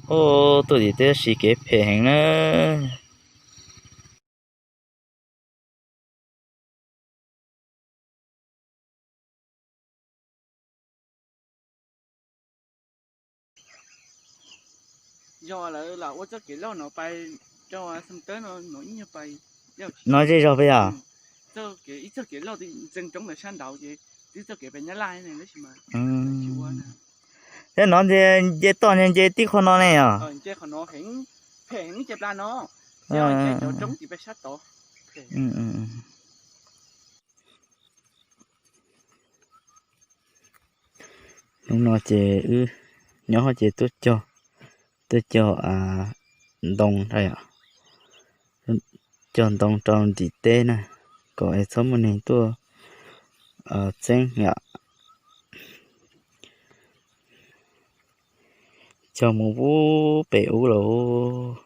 Ub, tuaj tim teb tab sis kev phem heev na. No zej zog peb yom? Thiab no nce toj nce tib qho no ne yom? Hnub no ces wb nyob ces tuaj cog, tuaj cog ntoo, cog ntoo rau ntim teb na, kom es txhob muaj neeg tuaj txeeb yom. Cog mus ub pem ub lawm.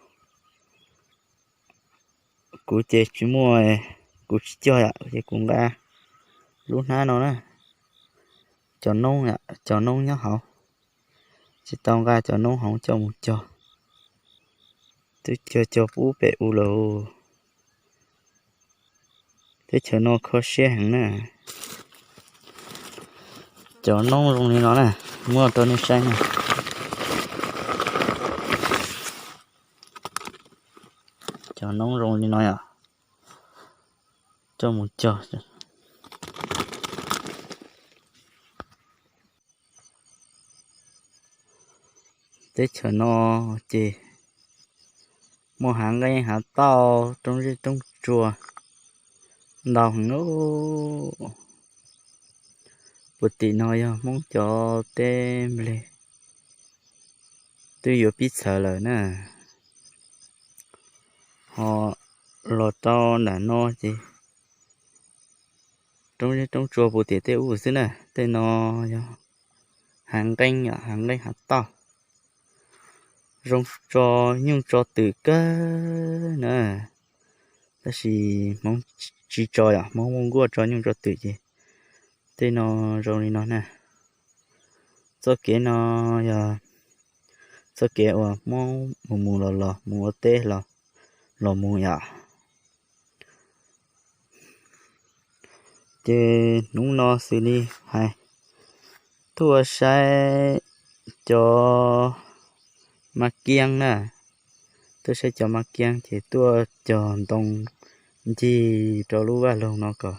Kuv ces tsis muaj, kuv tsis cog yom, ces kuv nqa lub hnab no na, cov noob, cov noob nyob hauv, tsis tau nqa cov noob hauv coj mus cog. Twb cog cog pub pem ub lawm. Teb chaws no kho siab heev na. Cov noob zoo li no na, muab rau nej saib na. Cov noob zoo li no yom, coj mus cog. Teb chaws no ces muaj hav nqeeb hav tauj, roob zeb roob tsuas ntau heev. Puag tim no yog Hmoob cov teb nplej twb yuav pib txhawv lawm na. Ho los rau nram no ces roob zeb roob tsuas puag tim tej ub xwb na. Tej no yog hav nqeeb, hav nqeeb hav tauj, zoo tso nyuj tso twm kawg na. Tab sis Hmoob tsis tso yom, Hmoob muaj nkuaj tso nyuj tso twm ces tej no zoo li no na. Txoj kev no yog txoj kev uas Hmoob mus mus los los, mus ua teb los los mus yom. Ces hnub no xws li hais tuaj saib cov maj kiab na, tuaj saib cov maj kiab ces tuaj cog ntoo ncig rau lub vaj loog no kom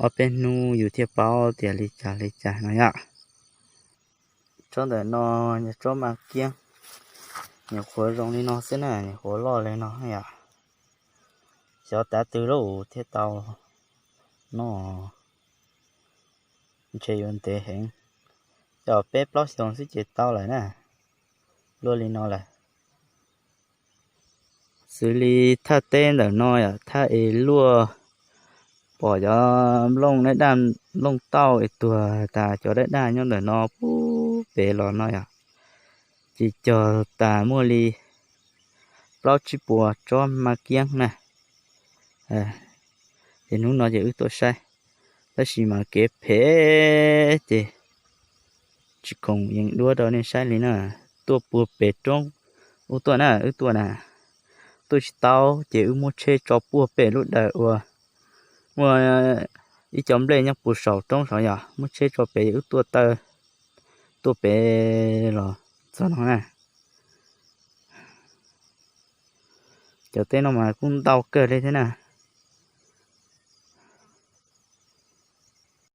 ob peb hnub yus thiaj paub tias li cas li cas no yom. Tsob ntawm no yog tsob maj kiab, nyuam qhuav zoo li no xwb na, nyuam qhuav loj li no yom. Xyov tav twg lauj thiaj tau noj, ntshe yuav ntev heev, coj peb plaub xyoos xwb ces tau lawm na, luaj li no lawm. Xws li thaj teb ntawm no yom, thaj es luaj, pom cov nplooj daj daj, nplooj tauj es tuag tas, cov daj daj nyob ntawm no pub pem los no yom. Ces cog tas muaj li plaub tsib puas tsob maj kiab na. Ces hnub no ces wb tuaj saib, tab sis mas kev phem ces tsis khoom yees duab rau nej saib li na. Tuaj puag pem roob ub tuaj na, wb tuaj na, tuaj tsis tau ces wb muab tsheb tso puag pem lub dawm uas muaj ib co nplej nyob puag saum roob saud yom, muab tsheb tso pem wb tuaj taw, tuaj pem los txog no na. Cov teb no mas kuj ntau kawg li thiab na.